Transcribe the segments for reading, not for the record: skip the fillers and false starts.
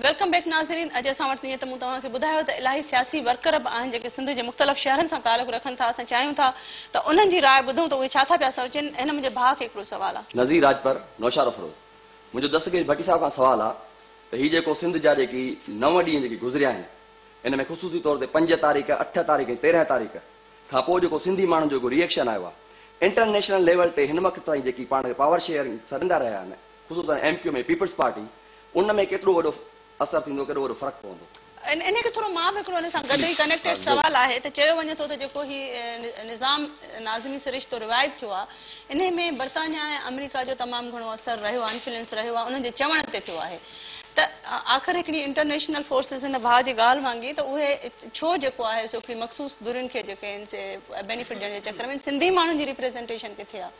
Welcome back ناظرين اڄ اسان وٽ جيئن ته مون توهان کي ٻڌايو ته الاهي سياسي ورڪر به آهن جيڪي سنڌ جي مختلف شهرن سان تعلق رکن ٿا اسان چاهيون ٿا ته انهن جي راء ٻڌون ته اهي ڇا ٿا پيا سوچين هن منهنجي ڀاء کي هڪڙو سوال آ. نذير راڄپر، نوشهروفيروز، منهنجو دستگير ڀٽي صاحب کان سوال آ ته هي جيڪو سنڌ جا جيڪي نو ڏينهن جيڪي گذريا آهن ان ۾ خصوصي طور تي پنج تاريخ، اٺ تاريخ ۽ 13 تاريخ کان پوء جيڪو سنڌي ماڻهن جو جيڪو ري ايڪشن آيو آ انٽرنيشنل ليول تي هن وقت تائين جيڪي پاڻ کي پاور شيئرنگ سڏندا رهيا آهن خصوصا M Q M ۽ peoples party ان ۾ ڪيترو وڏو اثر ٿيندو ڪيڏو وڏو فرق پوندو. انهي کي ٿورو مان به هڪڙو ان سان گڏ ئي ڪنيڪٽيڊ سوال آهي ته چيو وڃي ٿو ته جيڪو هي نظام ناظمي سرشتو ريوائيو ٿيو آهي انهي ۾ برطانيا ۽ آمريڪا جو تمام گهڻو اثر رهيو آهي انفلوئنس رهيو آهي انهن جي چوڻ تي ٿيو آهي ته آخر هڪڙي انٽرنيشنل فورسز هن ڀاء جي ڳالهه وانگي ته اهي ڇو جيڪو آهي سو هڪڙي مخصوص ڌرين کي جيڪي آهن سي بينيفٽ ڏيڻ جي چڪر ۾ سنڌي ماڻهن جي ريپريزنٽيشن ڪٿي آهي؟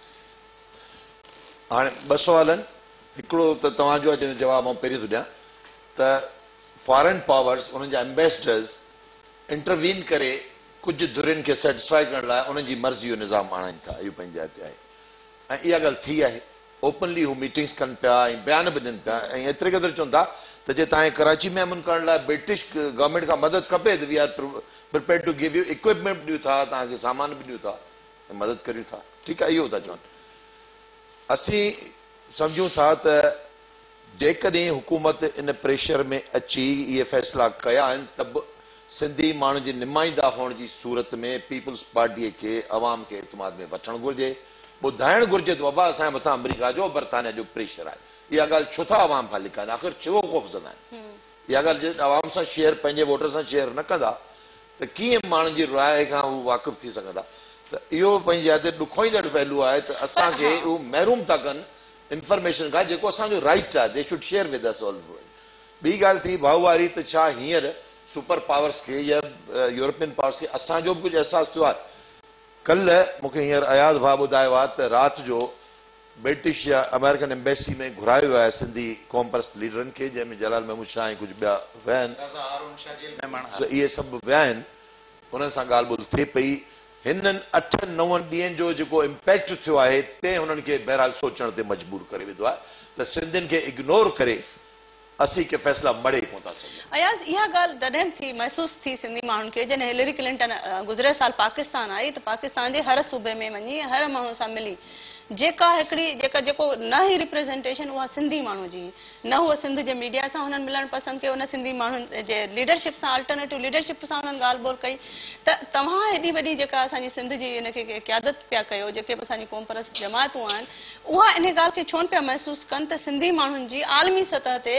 هاڻي ٻه سوال آهن، هڪڙو ته توهان جو آهي جنهن جو جواب آئون پهرين ٿو ڏيان ته فارين پاورز انهن جا ايمبيسڊرز انٽروين ڪري ڪجهه ڌرين کي سيٽسفائي ڪرڻ لاء انهن جي مرضي جو نظام آڻائين ٿا اهو پنهنجي جاء تي آهي ۽ اها ڳالهه ٿي آهي اوپنلي هو ميٽنگز ڪن پيا ۽ بيان به ڏين پيا ۽ ايتري قدر چون ٿا ته جي توهان کي ڪراچي ۾ امن ڪرڻ لاء برٽش گورنمينٽ کان مدد کپي ته we are prepared to give you equipment به ڏيون ٿا توهان کي سامان به ڏيون ٿا ۽ مدد ڪريون ٿا ٺيڪ آهي اهو ٿا چون اسين سمجهون ٿا ته جيڪڏهن حڪومت ان پريشر ۾ اچي اهي فيصلا ڪيا آهن ته به سنڌي ماڻهن جي نمائنده هئڻ جي صورت ۾ پيپلز پارٽيء کي عوام کي اعتماد ۾ وٺڻ گهرجي، ٻڌائڻ گهرجي ته بابا اسان جي مٿان آمريڪا جو برطانيا جو پريشر آهي. اها ڳالهه ڇو ٿا عوام کان لڪائن؟ آخر ڇو خوفزده آهن؟ اها ڳالهه جي عوام سان شيئر پنهنجي ووٽر سان شيئر نه ڪندا ته ڪيئن ماڻهن جي راء کان هو واقف ٿي سگهندا؟ ته اهو پنهنجي جاء تي ڏکوئيندڙ پهلو آهي ته اسان کي هو محروم ٿا ڪن انفارميشن کان جيڪو اسان جو رائيٽ آهي they should share with us all ٻي ڳالهه ٿي ڀائو واري ته ڇا هينئر سپر پاورز کي يا يورپين پاورز کي اسان جو به ڪجهه احساس ٿيو آهي ڪلهه مون کي هينئر اياز ڀاء ٻڌايو آهي ته رات جو برٽش يا آمريڪن ايمبيسي ۾ گهرايو ويو آهي سنڌي قومپرست ليڊرن کي جنهن ۾ جلال محمود شاهه ۽ ڪجهه ٻيا ويا آهن رضا هارون شرجيل ميمڻ اهي سڀ ويا آهن انهن سان ڳالهه ٻولهه ٿئي پئي هنن اٺن نون ڏينهن جو جيڪو امپيڪٽ ٿيو آهي تنهن هنن کي بهرحال سوچڻ تي مجبور ڪري وڌو آهي ته سنڌين کي اگنور ڪري اسين ڪي فيصلا مڙهي ڪونه ٿا سگهون. اياز اها ڳالهه تڏهن به ٿي محسوس ٿي سنڌي ماڻهن کي جڏهن هلري ڪلنٽن گذريل سال پاڪستان آئي ته پاڪستان جي هر صوبي ۾ وڃي هر ماڻهو سان ملي جيڪا هڪڙي جيڪا جيڪو نه هئي ريپريزنٽيشن اها سنڌي ماڻهو جي هئي نه هوء سنڌ جي ميڊيا سان هنن ملڻ پسند ڪيو نه سنڌي ماڻهن جي ليڊرشپ سان الٽرنيٽو ليڊرشپ سان هنن ڳالهه ٻولهه ڪئي ته توهان هيڏي وڏي جيڪا اسان جي سنڌ جي ان کي قيادت پيا ڪيو جيڪي به اسان جي قومپرست جماعتون آهن اها انهي ڳالهه کي ڇونه پيا محسوس ڪن ته سنڌي ماڻهن جي عالمي سطح تي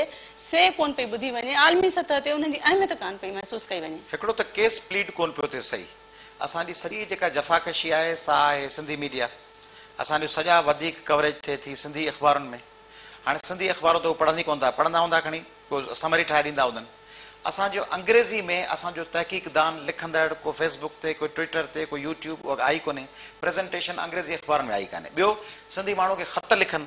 سي ڪونه پئي ٻڌي وڃي عالمي سطح تي انهن جي اهميت ڪانه پئي محسوس ڪئي وڃي. هڪڙو ته ڪيس پليڊ ڪونه پيو ٿئي صحيح اسان جي سڄي جيڪا جفاڪشي آهي سا آهي سنڌي ميڊيا اسان جو سڄا وڌيڪ ڪوريج ٿئي ٿي سنڌي اخبارن ۾ هاڻي سنڌي اخبارون ته هو پڙهن ئي ڪونه ٿا، پڙهندا هوندا کڻي ڪو سمري ٺاهي ڏيندا هوندن. اسان جو انگريزي ۾ اسان جو تحقيق دان، لکندڙ، ڪو فيس بڪ تي، ڪو ٽوئٽر تي، ڪو يوٽيوب، اها آئي ڪونهي. پريزنٽيشن انگريزي اخبارن ۾ آئي ڪانهي. ٻيو سنڌي ماڻهو کي خط لکن،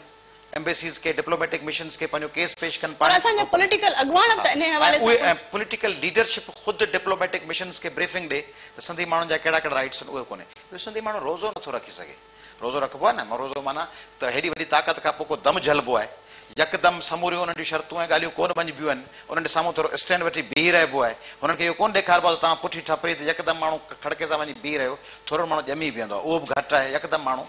ايمبيسيز کي، ڊپلوميٽڪ مشنز کي پنهنجو ڪيس پيش ڪن، پر پاڻ اسان جا پوليٽيڪل اڳواڻ به ته انهي حوالي ۽ اهي سان ۽ پوليٽيڪل ليڊرشپ خود ڊپلوميٽڪ مشنز کي بريفنگ ڏي ته سنڌي ماڻهن جا ڪهڙا ڪهڙا رائٽس آهن اهي ڪونهي. ٻيو سنڌي ماڻهو روزو نٿو رکي سگهي. روزو رکبو آهي نه، روزو معنيٰ ته هيڏي وڏي طاقت کان پوء ڪو دم جهلبو آهي. يڪدم سموريون انهن جون شرطون ۽ ڳالهيون ڪونه مڃبيون آهن. انهن جي سامهون ٿورو اسٽينڊ وٺي بيهي رهبو آهي. هنن کي اهو ڪونه ڏيکاربو آهي ته توهان پٺي ٺپري ته يڪدم ماڻهو کڙڪي سان وڃي بيهي رهيو. ٿورو ماڻهو ڄمي بيهندو آهي. اهو به گهٽ آهي. يڪدم ماڻهو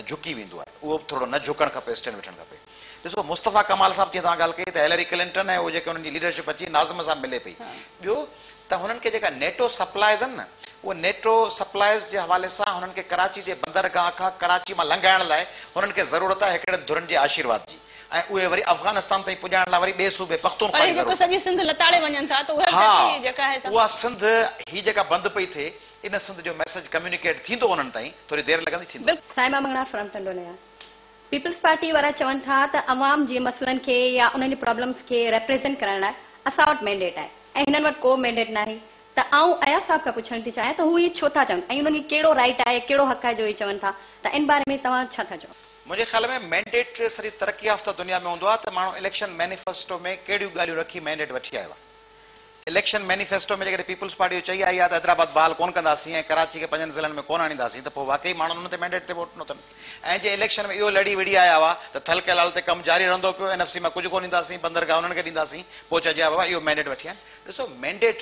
جهڪي ويندو آهي. اهو به ٿورو نه جهڪڻ کپي، اسٽينڊ وٺڻ کپي. ڏسو مصطفيٰ ڪمال صاحب جيئن توهان ڳالهه ڪئي ته هيلري ڪلنٽن ۽ اهي جيڪي انهن جي ليڊرشپ اچي ناظم سان ملي پئي. ٻيو ته هنن کي جيڪا نيٽو سپلائز آهن نه اهي نيٽو سپلائز جي حوالي سان هنن کي ڪراچي جي بندرگاهه کان ڪراچي مان لنگهائڻ لاء هنن کي ضرورت آهي هڪڙن ڌرين جي آشيرواد جي ۽ اهي وري افغانستان تائين پڄائڻ لاء وري ٻئي صوبي پر پختونخوا هي جي جيڪو ضرورت سڄي سنڌ لتاڙي وڃن ٿا ته اها به ها اچي جيڪا آهي سا. اها سنڌ هي جيڪا بند پئي ٿئي ان سنڌ جو ميسيج ڪميونيڪيٽ ٿيندو انهن تائين ٿوري دير لڳندي ٿيندو. Saima Mangna from Tando Allahyar. Peoples party وارا چون ٿا ته عوام جي مسئلن کي يا انهن جي پرابلمز کي ريپريزنٽ ڪرڻ لاء اسان وٽ مينڊيٽ آهي ۽ هنن وٽ ڪو مينڊيٽ ناهي ته آئون اياز صاحب کان پڇڻ ٿي چاهيان ته هو ائين ڇو ٿا چون ۽ انهن کي ڪهڙو رائيٽ آهي ڪهڙو حق آهي جو اهي چون ٿا ته ان باري ۾ توهان ڇا ٿا چئو؟ منهنجي خيال ۾ مينڊيٽ سڄي ترقي يافته دنيا ۾ هوندو آهي ته ماڻهو اليڪشن مينيفيسٽو ۾ ڪهڙيون ڳالهيون رکي مينڊيٽ وٺي آيو آهي. اليڪشن مينيفيسٽو ۾ جيڪڏهن پيپلز پارٽي اهو چئي آئي آهي ته حيدرآباد بحال ڪونه ڪنداسين ۽ ڪراچي کي پنجن ضلعن ۾ ڪونه آڻينداسين ته پوء واقعي ماڻهن ان تي مينڊيٽ تي ووٽ ڏنو اٿن ۽ جي اليڪشن ۾ اهو لڙي وڙهي آيا هئا ته ٿل ڪئنال تي ڪم جاري رهندو پيو اين ايف سي مان ڪجهه ڪونه ڏينداسين بندرگاهه انهن کي ڏينداسين پوء چئجي ها بابا اهو مينڊيٽ وٺي آيا آهن ڏسو مينڊيٽ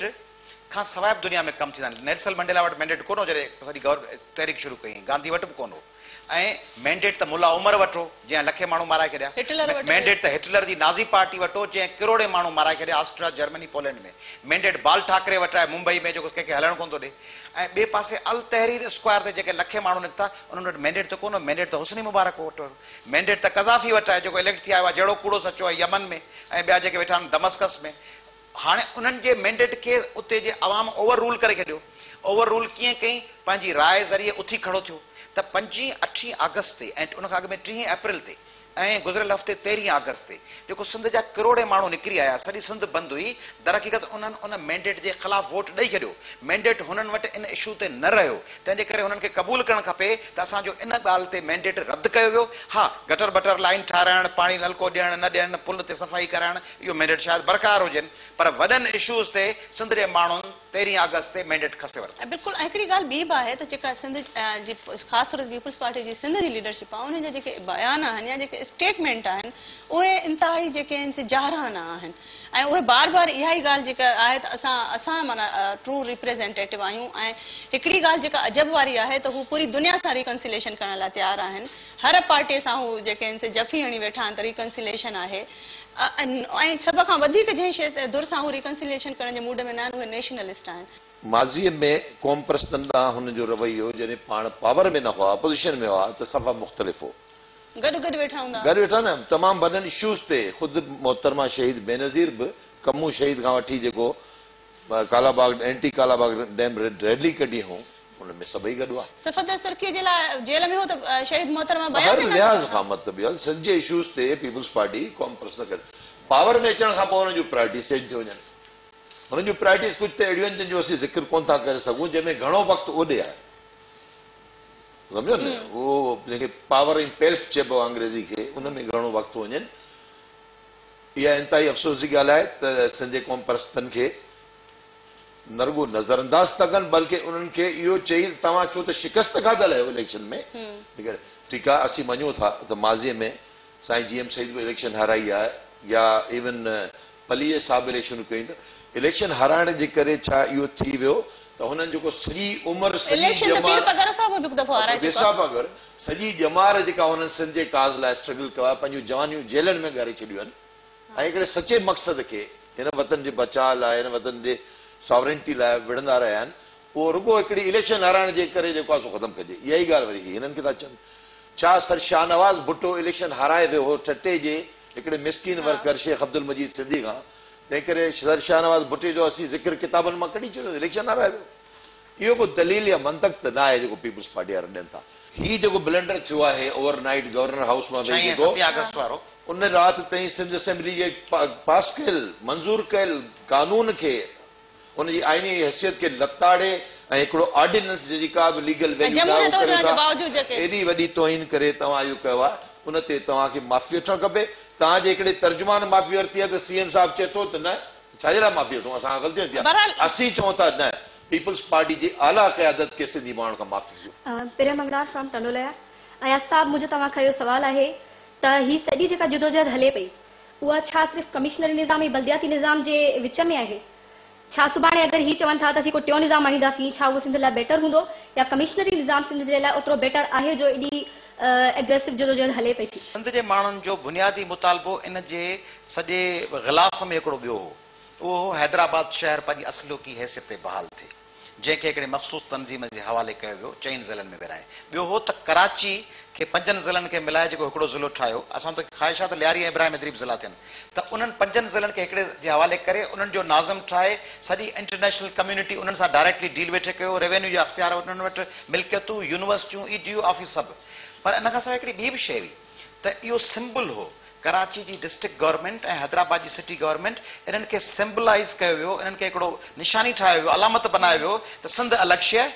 کان سواء به دنيا ۾ ڪم ٿيندا آهن نيلسن منڊيلا وٽ مينڊيٽ ڪونه هو جڏهن سڄي گور تحريڪ شروع ڪئي هئائين گانڌي وٽ به ڪونه هو ۽ مينڊيٽ ته ملا عمر وٽ هو جنهن لکين ماڻهو مارائي ڇڏيا. هٽلر وٽ هيو. مينڊيٽ ته هٽلر جي نازي پارٽي وٽ هو جنهن ڪروڙين ماڻهو مارائي ڇڏيا آسٽريا، جرمني، پولينڊ ۾. مينڊيٽ بال ٺاڪري وٽ آهي ممبئي ۾ جيڪو ڪنهن کي هلڻ ڪونه ٿو ڏي. ۽ ٻئي پاسي التحرير اسڪوائر تي جيڪي لکين ماڻهو نڪتا انهن وٽ مينڊيٽ ته ڪونه هو، مينڊيٽ ته حسني مبارڪ وٽ هو. مينڊيٽ ته قذافي وٽ آهي جيڪو اليڪٽ ٿي آيو آهي جهڙو ڪوڙو سچو آهي يمن ۾ ۽ ٻيا جيڪي ويٺا آهن دمسڪس ۾. هاڻي انهن جي مينڊيٽ کي اتي جي عوام اوور رول ڪري ڇڏيو. اوور رول ڪيئن ڪئين؟ پنهنجي راء ذريعي اٿي کڙو ٿيو ته پنجين اٺين آگسٽ تي ۽ ان کان اڳ ۾ ٽيهين اپريل تي ۽ گذريل هفتي تيرهين آگسٽ تي جيڪو سنڌ جا ڪروڙين ماڻهو نڪري آيا، سڄي سنڌ بند هئي، درحقيقت انهن ان مينڊيٽ جي خلاف ووٽ ڏئي ڇڏيو. مينڊيٽ هنن وٽ ان اشو تي نه رهيو. تنهن جي ڪري هنن کي قبول ڪرڻ کپي ته اسان جو ان ڳالهه تي مينڊيٽ رد ڪيو ويو. ها گٽر بٽر لائين ٺاهرائڻ، پاڻي نلڪو ڏيڻ نه ڏيڻ، پل تي صفائي ڪرائڻ، اهو مينڊيٽ شايد برقرار هجن پر وڏن اشوز تي سنڌ جي ماڻهن تيرهين آگسٽ تي مينڊيٽ کسي ورتو. ۽ بلڪل ۽ هڪڙي ڳالهه ٻي به آهي ته جيڪا سنڌ جي خاص طور تي پيپلز پارٽي جي سنڌ جي ليڊرشپ آهي انهن جا جيڪي بيان آهن يا جيڪي اسٽيٽمينٽ آهن اهي انتهائي جيڪي آهن سي جارحانه آهن ۽ اهي بار بار اها ئي ڳالهه جيڪا آهي ته اسان اسان معنيٰ ٽرو ريپريزينٽيٽو آهيون ۽ هڪڙي ڳالهه جيڪا عجب واري آهي ته هو پوري دنيا سان ريڪنسيليشن ڪرڻ لاء تيار آهن هر پارٽي سان هو جيڪي آهن سي جفي هڻي ويٺا آهن ته ريڪنسيليشن آهي ۽ سڀ کان وڌيڪ جنهن شيء ڌر سان هو ريڪنسيليشن ڪرڻ جي موڊ ۾ نه آهن اهي نيشنلسٽ آهن. ماضيء ۾ قومپرستن ڏانهن هن جو رويو جڏهن پاڻ پاور ۾ نه هئا، اپوزيشن ۾ هئا ته صفا مختلف هو. گڏ گڏ ويٺا هوندا هئا. گڏ ويٺا نه، تمام وڏن اشوز تي خود محترمه شهيد بينظير به ڪمون شهيد کان وٺي جيڪو Kala Bagh anti Kala Bagh dam rally ڪڍي هئون ان ۾ سڀئي گڏ هئا. صفدر سرڪيء جي لاء جيل ۾ هو ته شهيد محترمه بيان هر ڏنا لحاظ ته کان مطلب اهو آهي ته سنڌ جي اشوز تي پيپلز پارٽي قوم پرست نه ڪري پاور ۾ اچڻ کان پوء انهن جون پرائرٽيز چينج ٿيو وڃن انهن جون پرائرٽيز ڪجهه ته اهڙيون آهن جن جو اسين ذڪر ڪونه ٿا ڪري سگهون جنهن ۾ گهڻو وقت اوڏي آهي سمجهو نه اهو جنهن کي پاور ۽ پيلف چئبو آهي انگريزي کي ان ۾ گهڻو وقت وڃن اها انتهائي افسوس جي ڳالهه آهي ته سنڌ جي قوم پرستن کي نه رڳو نظرانداز ٿا ڪن بلڪه انهن کي اهو چئي ته توهان ڇو ته شڪست کاڌل آهيو اليڪشن ۾ ٺيڪ آهي اسين مڃون ٿا ته ماضي ۾ سائين جي ايم سيد به اليڪشن هارائي آهي يا ايون پليجي صاحب به اليڪشنون ڪيون ته اليڪشن هارائڻ جي ڪري ڇا اهو ٿي ويو ته هنن جيڪو سڄي عمر سڄي اليڪشن ته پير ڄمار پاڳارو صاحب به هڪ دفعو هارائي چڪو آهي. سڄي ڄمار جيڪا هنن سنڌ جي ڪاز لاء اسٽرگل ڪيو آهي، پنهنجون جوانيون جيلن ۾ ڳاري ڇڏيون آهن ۽ هڪڙي سچي مقصد کي هن وطن جي بچاء لاء، هن وطن جي ساورنٽي لاء وڙهندا رهيا آهن، اهو رڳو هڪڙي اليڪشن هارائڻ جي ڪري جيڪو آهي سو ختم ڪجي. اها ئي ڳالهه وري هي هنن کي ٿا چون. ڇا سر شاهنواز ڀٽو اليڪشن هارائي ويو هو ٺٽي جي هڪڙي مسڪين ورڪر شيخ عبدالمجيد سنڌي کان، تنهنڪري سر شاهنواز ڀٽي جو اسين ذڪر ڪتابن مان ڪڍي ڇڏيو، اليڪشن هارائي ويو. اهو ڪو دليل يا منطق ته نه آهي جيڪو پيپلز پارٽي وارا ڏين ٿا. هي جيڪو بلنڊر ٿيو آهي اوور نائيٽ گورنر هائوس مان ويهي ڇهين ۽ جيڪو ستين آگسٽ وارو. ان رات تائين سنڌ اسيمبلي جي پاس ڪيل منظور ڪيل قانون کي ان جي آئيني حيثيت کي لتاڙي ۽ هڪڙو آرڊيننس جنهن جي ڪا به ليگل ۽ ويليو نه جمهوريت اهو ڪريو هجڻ جي ٿا باوجود جيڪي. ايڏي وڏي توهين ڪري توهان اهو ڪيو آهي ان تي توهان کي معافي وٺڻ کپي. توهان جي هڪڙي ترجمان معافي ورتي آهي ته سي ايم صاحب چئي ٿو ته نه ڇا جي لاء معافي وٺون اسان کان غلطيون ٿي آهن بهرحال. اسين چئون ٿا نه پيپلز پارٽي جي اعليٰ قيادت کي سنڌي ماڻهن کان معافي گهرجي. پريم منگڙار فرام ٽنڊولهيار اياز صاحب منهنجو توهان کان اهو سوال آهي ته هي سڄي جيڪا جدوجهد هلي پئي اها ڇا صرف ڪمشنري نظام ۽ بلدياتي نظام جي وچ ۾ آهي؟ ڇا سڀاڻي اگر هي چون ٿا ته اسين ڪو ٽيون نظام آڻينداسين ڇا اهو سنڌ لاء بيٽر هوندو يا ڪمشنري نظام سنڌ جي لاء اوترو بيٽر آهي جو ايڏي اگريسو جدوجهد هلي پئي ٿي؟ سنڌ جي ماڻهن جو بنيادي مطالبو ان جي سڄي غلاف ۾ هڪڙو ٻيو هو. اهو هو حيدرآباد شهر پنهنجي اصلوڪي حيثيت تي بحال ٿئي، جنهن کي هڪڙي مخصوص تنظيم جي حوالي ڪيو ويو، چئن ضلعن ۾ ورهائي. ٻيو هو ته ڪراچي کي پنجن ضلعن کي ملائي جيڪو هڪڙو ضلعو ٺاهيو، اسان ته خواهش آهي ته لياري ۽ ابراهيم حيدري به ضلعا ٿين، ته انهن پنجن ضلعن کي هڪڙي جي حوالي ڪري انهن جو ناظم ٺاهي سڄي انٽرنيشنل ڪميونٽي انهن سان ڊائريڪٽلي ڊيل ويٺي ڪيو، ريونيو جا اختيار انهن وٽ، ملڪيتون، يونيورسٽيون، اي ڊي او آفيس سڀ. پر ان کان سواء هڪڙي ٻي به شيء هئي ته اهو سمبل هو ڪراچي جي ڊسٽرڪٽ گورنمينٽ ۽ حيدرآباد جي سٽي گورنمينٽ انهن کي سمبلائيز ڪيو ويو، انهن کي هڪڙو نشاني ٺاهيو ويو، علامت بنايو ويو ته سنڌ الڳ شيء آهي،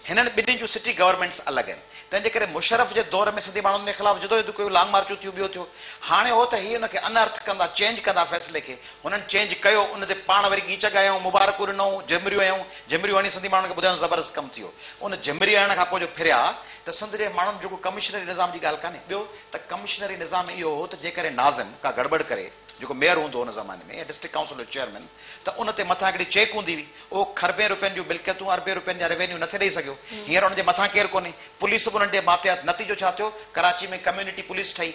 هنن ٻنهي جون سٽي گورنمينٽس الڳ آهن. تنهن جي ڪري مشرف جي دور ۾ سنڌي ماڻهن جي خلاف جدوجهدون ڪيون، لانگ مارچون ٿيون، ٻيو ٿيو. هاڻي هو ته هي ان کي ان ارٿ ڪندا، چينج ڪندا فيصلي کي. هنن چينج ڪيو، ان تي پاڻ وري ڳيچ ڳايائون، مبارڪون ڏنائون، جهمريون هنيائون، جهمريون هڻي سنڌي ماڻهن کي ٻڌايائون زبردست ڪم ٿي ويو. ان جهمري هڻڻ کان پوء جو ڦريا ته سنڌ جي ماڻهن جو ڪو ڪمشنري نظام جي ڳالهه ڪانهي. ٻيو ته ڪمشنري نظام ۾ اهو هو ته جيڪڏهن ناظم ڪا گڙٻڙ ڪري، جيڪو ميئر هوندو هو ان زماني ۾ يا ڊسٽرڪٽ ڪائونسل جو چيئرمين ته ان تي مٿان هڪڙي چيڪ هوندي هئي، اهو کربين روپين جون ملڪيتون، اربين روپين جا روينيو نٿي ڏئي سگهيو. هينئر ان جي مٿان ڪير ڪونهي. پوليس به انهن جي ماتحت. نتيجو ڇا ٿيو؟ ڪراچي ۾ ڪميونٽي پوليس ٺهي.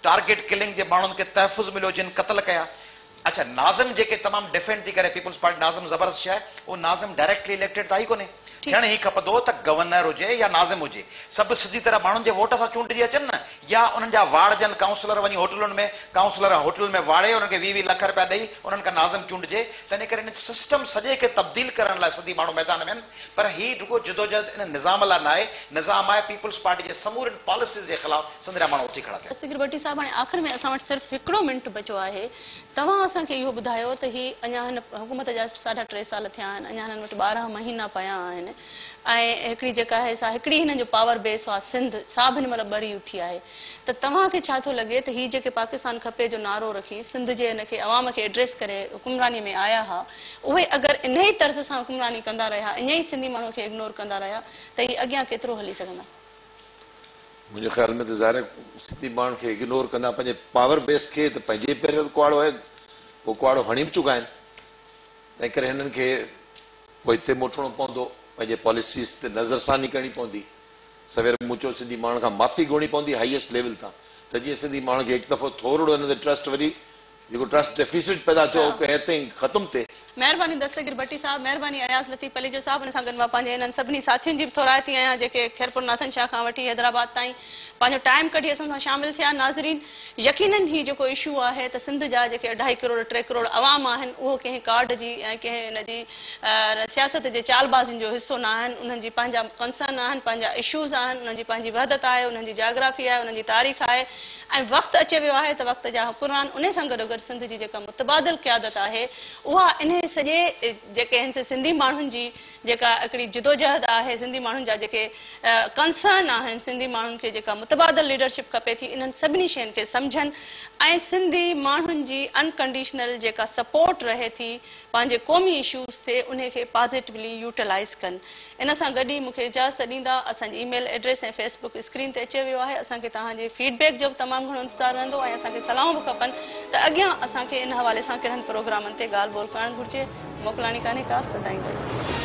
ٽارگيٽ ڪلنگ جي ماڻهن کي تحفظ مليو جن قتل ڪيا. اڇا ناظم جيڪي تمام ڊفينڊ ٿي ڪري پيپلز پارٽي ناظم زبردست شيء آهي. اهو ناظم ڊائريڪٽلي اليڪٽيڊ ته آهي ئي ڪونهي. ٿيڻ هي کپندو ته گورنر هجي يا ناظم هجي سڀ سڌي طرح ماڻهن جي ووٽ سان چونڊجي اچن نه يا انهن جا واڙجن ڪائونسلر وڃي هوٽلن ۾ ڪائونسلر هوٽلن ۾ واڙي انهن کي 20 20 لک رپيا ڏئي انهن کان ناظم چونڊجي. تنهن ڪري ان سسٽم سڄي کي تبديل ڪرڻ لاء سنڌي ماڻهو ميدان ۾ آهن پر هي رڳو جدوجهد ان نظام لاء ناهي، نظام آهي پيپلز پارٽي جي سمورين پاليسيز جي خلاف سنڌ جا ماڻهو اٿي کڙا ٿيا. دستگير ڀٽي صاحب هاڻي آخر ۾ اسان وٽ صرف هڪڙو منٽ بچو آهي توهان اسان کي اهو ٻڌايو ته هي اڃا هن حڪومت جا ساڍا ٽي سال ٿيا آهن اڃا هنن وٽ 12 مهينا پيا آهن ۽ هڪڙي جيڪا آهي سا هڪڙي هنن جو پاور بيس آهي سنڌ سا به هن مهل ٻري اٿي آهي ته توهان کي ڇا ٿو لڳي ته هي جيڪي پاڪستان کپي جو نعرو رکي سنڌ جي ان کي عوام کي ايڊريس ڪري حڪمراني ۾ آيا ها اهي اگر انهي طرز سان حڪمراني ڪندا رهيا ائين ئي سنڌي ماڻهو کي اگنور ڪندا رهيا ته هي اڳيان ڪيترو هلي سگهندا؟ منهنجي خيال ۾ ته ظاهر آهي سنڌي ماڻهن کي اگنور ڪندا پنهنجي پاور بيس کي ته پنهنجي ئي پير تي ڪهاڙو آهي اهو ڪهاڙو هڻي به چڪا آهن تنهن ڪري هنن کي پوئتي موٽڻو پوندو پنهنجي پاليسيز تي نظرثاني ڪرڻي پوندي. سوير مون چيو سنڌي ماڻهن کان معافي گهرڻي پوندي هائيسٽ ليول تان ته جيئن سنڌي ماڻهن کي هڪ دفعو ٿورڙو هنن تي ٽرسٽ وري جيڪو ٽرسٽ ڊيفيسٽ پيدا ٿيو اهو ڪنهن حد تائين ختم ٿئي. مهرباني دستگير ڀٽي صاحب، مهرباني اياز لطيف پليجو صاحب، ان سان گڏ مان پنهنجي انهن سڀني ساٿين جي به ٿورائتي آهيان جيڪي خيرپور ناٿن شاهه کان وٺي حيدرآباد تائين پنهنجو ٽائيم ڪڍي اسان سان شامل ٿيا. ناظرين يقينن هي جيڪو اشو آهي ته سنڌ جا جيڪي اڍائي ڪروڙ 3 ڪروڙ عوام آهن اهو ڪنهن ڪارڊ جي ۽ ڪنهن ان جي سياست جي چالبازين جو حصو نه آهن، انهن جي پنهنجا ڪنسرن آهن، پنهنجا اشوز آهن، انهن جي پنهنجي وحدت آهي، انهن جي جاگرافي آهي، انهن جي تاريخ آهي ۽ وقت اچي ويو آهي ته وقت جا حڪمران انهي سان گڏوگڏ سنڌ جي جيڪا متبادل قيادت آهي اها انهي سڄي جيڪي هن سنڌي ماڻهن جي جيڪا هڪڙي جدوجهد آهي، سنڌي ماڻهن جا جيڪي ڪنسرن آهن، سنڌي ماڻهن کي جيڪا متبادل ليڊرشپ کپي ٿي انهن سڀني شين کي سمجهن ۽ سنڌي ماڻهن جي انڪنڊيشنل جيڪا سپورٽ رهي ٿي پنهنجي قومي اشوز تي انهي کي پازيٽولي يوٽيلائيز ڪن. ان سان گڏ ئي مون کي اجازت ڏيندا. اسان جي email address ۽ Facebook screen تي اچي ويو آهي. اسان کي توهان جي فيڊ بيڪ جو به تمام گهڻو انتظار رهندو ۽ اسان کي صلاحون به کپن ته اڳيان اسان کي ان حوالي سان ڪهڙن پروگرامن تي ڳالهه ٻولهه ڪرڻ گهرجي. موڪلاڻي ڪانهي ڪا، سدائين گڏ.